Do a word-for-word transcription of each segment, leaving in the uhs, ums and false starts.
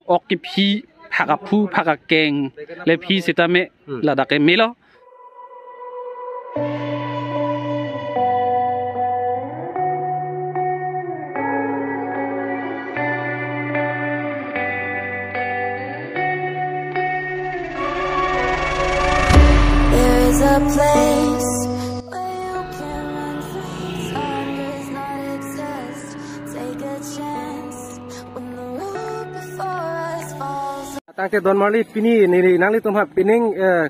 ok kephi, phak aphu, phak akeng, le phi sitame, hmm, ladak ke melo. There is a place where you can run free. Time does not exist. Take a chance when the road before us falls. Tangte don marli, pini neli nanglitum aphan pining, eh,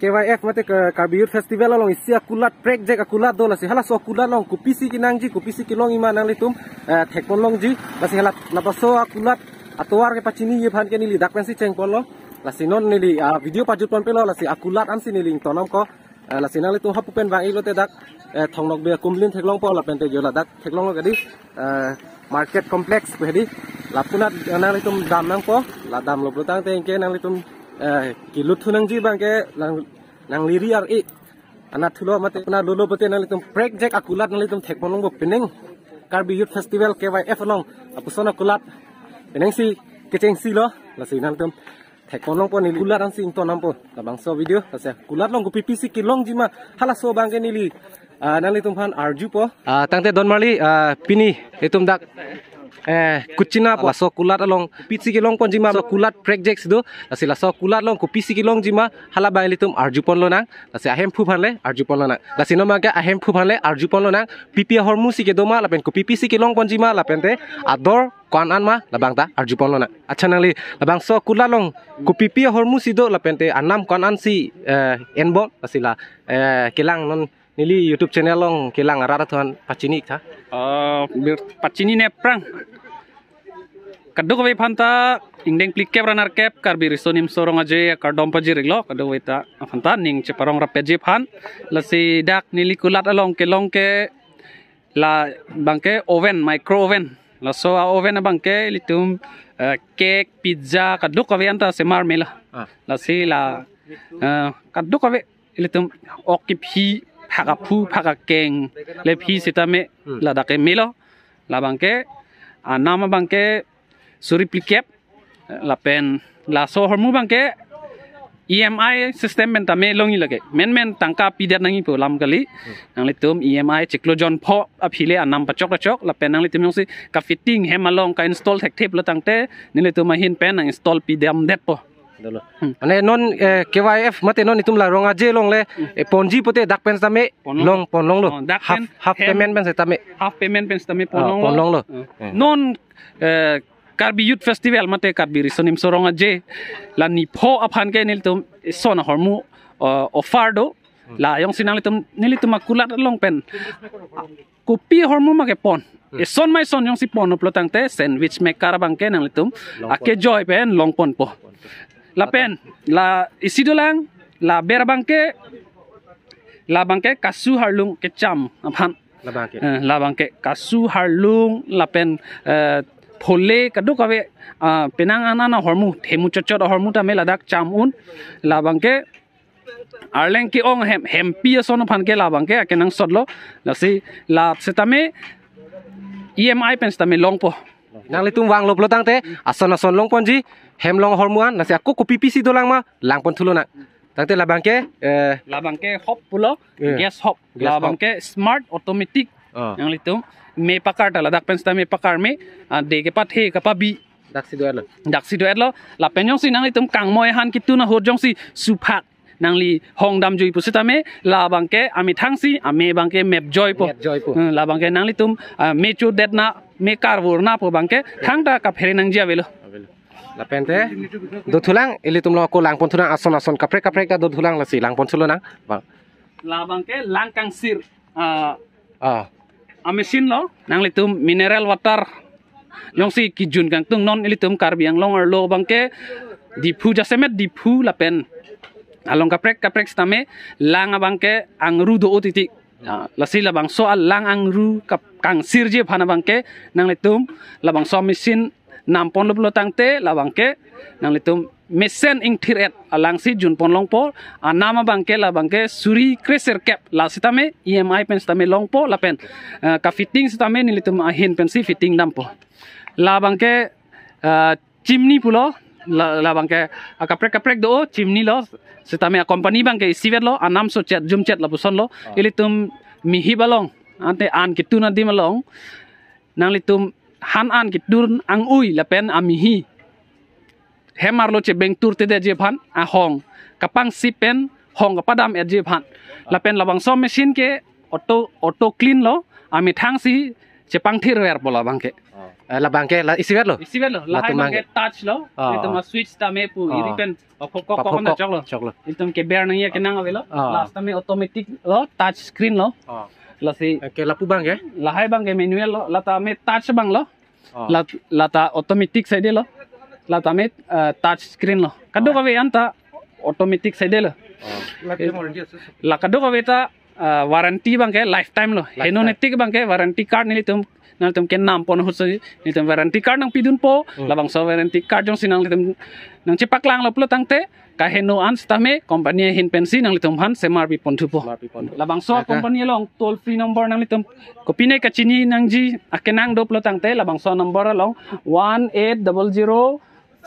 K Y F mate Ka-, Karbi Youth Festival along isi akulat, prekjak akulat do. Lasi halaso akulat along kopisi kenangji, kopisi kelongji ma nanglitum, eh, thekpon longji. Lasi hala laso akulat atovar kepachiniji aphan ke neli dak pensi chengponlo. Lasi non neli, ah, video pajutpon pelo, lasi akulat ansi neli ingtonnamko. Eh, lasi nanglitum hapu pen vang-iklote dak, eh, Thong Nokbe akumlin theklongpo, lapente jo ladak theklonglo kedi, eh, market complex pu hedi. Lapunat, eh, nanglitum damnangpo, la damlo pulo tangte anke nanglitum, eh, kelut thu nangji abangke nang, nangli ri ar-e anat thulo mate puna lolo pute nanglitum prekjak akulat nanglitum thekpon longpo pining Karbi Youth Festival K Y F along lapuson akulat piningsi kechengsilo. Lasi nanglitum thekpon longpo, neli akulat ansi ingtonnampo labangso video. Lasi akulat along kopipisi kelongji ma halaso abangke neli, ah, nanglitum aphan arjupo. Ah, tangte don marli, ah, pini itum dak, eh, kuchina po laso akulat along kopisi kelongponji ma, laso akulat prekjak si do. Lasi laso akulat along kopisi kelongji ma hala abang ilitum arjupon lonang. Lasi ahemphu aphan le arjupon lonang. Lasi non abangke ahemphu aphan le arjupon lonang. Pipi ahormu si kedo ma lapen kopipisi kelongponji ma lapente ador ko-an an ma labang ta arjupon lonang. Accha, nangli labangso akulat along kopipi ahormu si do lapente anam ko-an ansi, eh, enbom, lasi la, eh, kelang non neli YouTube channel along kelang arat atum aphan pachini-ik tha. Eh, bir-, pachinine aphrang kadokave aphan ta ingdeng phlikep ra nerkep Karbi Riso Nimso Rong Aje akardom pajir-iklo, kadokave ta aphan ta ning cheparong rapetji aphan. Lasi dak neli akulat along kelong ke labangke oven, micro oven. Laso a-oven abangke ilitum, eh, cake, pizza, kadokave anta semar mela. Ah. Lasi la, eh, kadokave ilitum ok kephi, phak aphu, phak akeng, le phi sitame, hmm, ladak ke melo. Labangke anam abangke suri phlikep, lapen laso ahormu abangke E M I system pen tame longji lake. Menmen tangka pidet nangjipo alam kali. Hmm. Nanglitum E M I chiklo jonpho aphi le anam pachok pachok, lapen nanglitum jongsi ka-fitting hem along ka-install thekthe pulo tangte nelitum ahin pen nang-install pidamdetpo. Dolo. Hmm. Mane non, eh, K Y F mate non itum la Rong Aje along le, hmm, eh, ponji pute dak pen sitame, ponlong, longpon longlo. Oh, dak half, pen half hem payment pen sitame. Half payment pen sitame, ah, ponlonglo. Ponlonglo. Hmm. Eh. Non, eh, Karbi Youth Festival mate Karbi Riso Nimso Rong Aje la nipho aphan ke nelitum ison ahormu, eh, offer do. Hmm. La jongsi nanglitum, nelitum akulat along pen kopi ahormu ma kepon. Hmm. Ison ma ison jongsi pon pulo tangte sandwich maker abangke nanglitum, longpon, akejoi pen longponpo. Lapen la isi dolang, la aber abangke, labangke kasu harlung kecham aphan. Labangke. Eh, labangke kasu harlung lapen, eh, phole kadokave, ah, penang an an ahormu, themu chotchot ahormu tame ladak cham un. Labangke arleng ke-ong hem, hempi ason aphan ke labangke akenangsotlo. Lasi la sitame E M I pen sitame longpo. Nanglitum vanglo pulo tangte ason ason longponji, hem along ahormu an, lasi ako kopi pisi dolang ma langpon thu lonang. Tangte labangke, eh, labangke hop pulo, eh, gas hop. Gas hop. Labangke smart automatic. Ah. Nanglitum me pakar ta ladak pen sitame pakar me, ah, de kepathe kapabi. Daksi do-etlo. Daksi do-etlo. Lapen jongsi nanglitum kangmoi han kitun ahut jongsi suphak nangli hong damjui pusitame, labangke amethang si ame abangke mepjoipo. Mepjoipo. Hmm, labangke nanglitum, ah, me chodetna, me karvurna pu abangke thangta kaphere nangji avelo. Avelo. Lapente do thulang, ilitum lo ako langpon thulang, ason ason kaprek kaprek ta do thulang, lasi langpon thu lonang. Bang. Labangke lang kangsir, ah, ah, a-machine lo, nanglitum mineral water jongsi kijun kangtung non ilitum Karbi Anglong arlo abangke Diphu, jasemet Diphu lapen along kaprek kaprek sitame lang abangke angru do-o titi. Ah, lasi labangso alang angru kap-, kangsirji aphan abangke nanglitum labangso machine namponlo pulo tangte labangke nanglitum mesen ingthir-et alangsi junpon longpo, anam abangke labangke suri kresirkep, la sitame E M I pen sitame longpo lapen, eh, ka-fitting sitame nelitum ahin pensi fitting dampo. Labangke, eh, chimney pulo, la, labangke akaprek kaprek do chimney lo, setame a company abangke isivet lo, anam sochet jumchet lapuson lo. Ilitum mihip along ante an ketun adim along nanglitum han an ketun ang-ui lapen amihi hem arlo chebeng turtedetji aphan ahong kapangsip pen hong kapadam-etji aphan. Lapen labangso machine ke auto, auto clean lo, amethang si chepangthirver po labangke. Eh, labangke la isivet lo. Isivet lo, lahai latum bangke touch lo. Itum a switch tame pu iri pen okhok kok kok na chok lo. Chok lo. Itum keber nangji akenang avelo. Last tame automatic lo, touch screen lo. Lasi. Oke, lapu bangke? Lahai bangke manual lo, la tame touch abang lo. La, la ta automatic side lo. La tame, eh, touch screen lo. Kadokave anta automatic side lo. La kadokave ta, eh, warranty bangke lifetime lo. Heno netik bangke warranty card nelitum, nelitum kenam pon ahut si nelitum warranty card nangpidunpo. Labangso warranty card jongsi nanglitum nangchepaklang lo pulo tangte kaheno an setame company ahin pensi nanglitum aphan semar piponthupo. Semar piponthu. Labangso company along toll free number nanglitum kopine kachini nangji akenang do pulo tangte labangso number along one eight double zero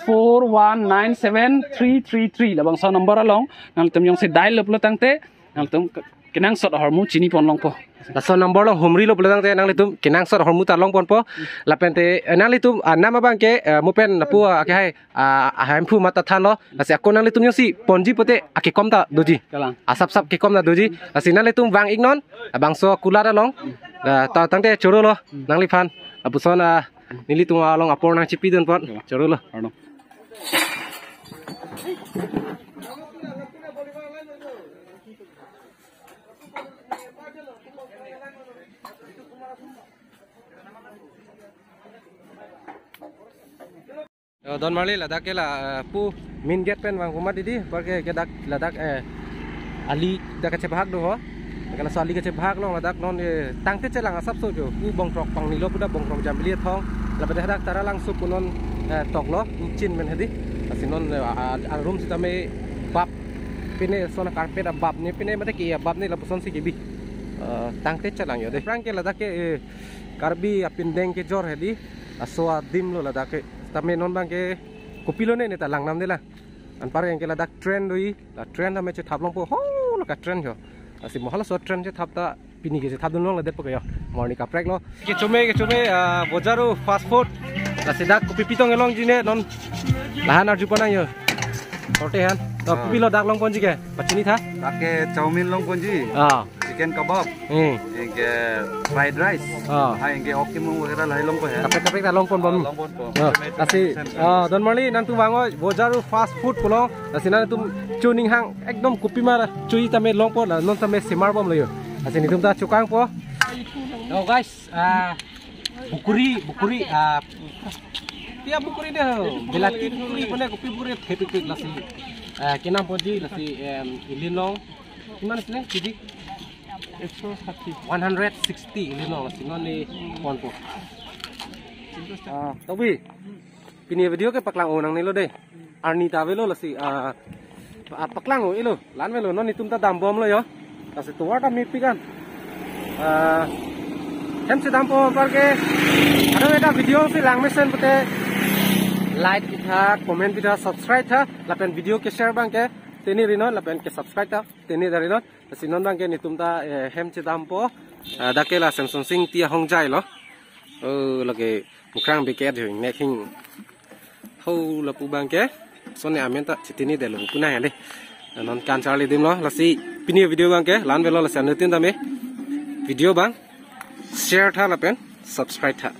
four one nine seven three three three, labangso number along nanglitum jongsi dial lo pulo tangte nanglitum ke-, kenangsot ahormu chiniponlongpo. Laso number along humri lo pulo tangte nanglitum kenangsot ahormu ta longponpo. Lapente, eh, nanglitum, ah, nam abangke, eh, mo pen lapu, ah, akehai, ah, ahemphu mata thanlo. Lasi ako nanglitum jongsi ponji pute akekom ta doji. Kalang. Asapsap kekom ta doji. Lasi nanglitum vang-iknon, ah, bangso kulat along. Ah, ta tangte choro lo nangliphan. Lapuson, ah, nelitum along apor nangchipidunpon. Choro lo. Arno. Oh, don marli ladak ke la, eh, pu main gate pen vang kumat didi, apar ke, ke dak ladak, eh, ali dak kachebahak do ho. Ke laso ali kachebahak along ladak non, eh, tangte chelang asapso jo. Pu Bongkrok Pangni lo, pu dak Bongkrok Jambili athong. Lapen dak Taralangso pu non, eh, tok lo, pu chin men hedi. Lasi non, eh, a, a, a room setame bap. Pine son carpet abap ne, pine mate ke abap ne lapuson si kebi. Eh, tangte chelang jo de. Aphrang ke ladak ke, eh, Karbi apindeng kejor hedi. Laso adim lo ladak ke. Tame non bangke kopilo ne ne ta langnam de la. Anpar ke ladak train do-i, la train tame chethap longpo, ho, la ka train jo. Lasi mo halaso train chethap ta pini ke chethapdun longledetpo ke jo. Morning kaprek lo. Kechome, kechome, ah, Bojaru fast food. Lasi dak kopi pitong kelongji ne non. Lahan arjupon nang jo. Korte han. To, ah, kopilo dak longponji ke? Pachini tha? Dak ke chowmein longponji. Ah. Chicken kebab. Hmm. Anke fried rice. Ah. Hai anke ok kimung wagera lahai longpo he. Kaprek kaprek ta longponbom. Ah, longponpo. Ah, lasi, ah, don marli nangtum vang-oi, Bojaru fast food pulo. Lasi nangtum chuning hang ekdom kopima chuji tame longpo, la non tame semarbom lo jo. Lasi nelitum ta chukangpo. Yo guys, ah, bukuri, bukuri, ah, pia bukuri de ho. Belati bukuri, mane kopi bukuri thepik thepik lasi. Ah, kenamponji lasi, em, ilinlong. Kiman asile, kg? Ekso sati. One hundred sixty, ilinlong, lasi non ne ponpo. Ah, Tokbi. Pini video ke paklang-o nangne lo de. Arni ta avelo lasi, ah, ah, paklang-o ilo, la-an avelo, non nelitum ta dambom lo jo. Lasi tovar ta mepik an. Ah, hem chedampo anpar ke. Ado eta video si langmesen pute like pitha, comment pitha, subscribe tha, lapen video ke share bangke teni rinon, lapen ke subscribe ta teni darinon. Lasi non bangke nelitum ta, eh, hem chedampo. Ah, dak ke la Semson Sing Ingti ahongjai lo. Oh, lake mukrang biket hing nek hing. Ho lapu bangke. Son ne amen ta chitini delo pu nang de. Non kan charli adim lo. Lasi pini video bangke la-an avelo, lasi anuttin tame video bang share tha lapen subscribe tha.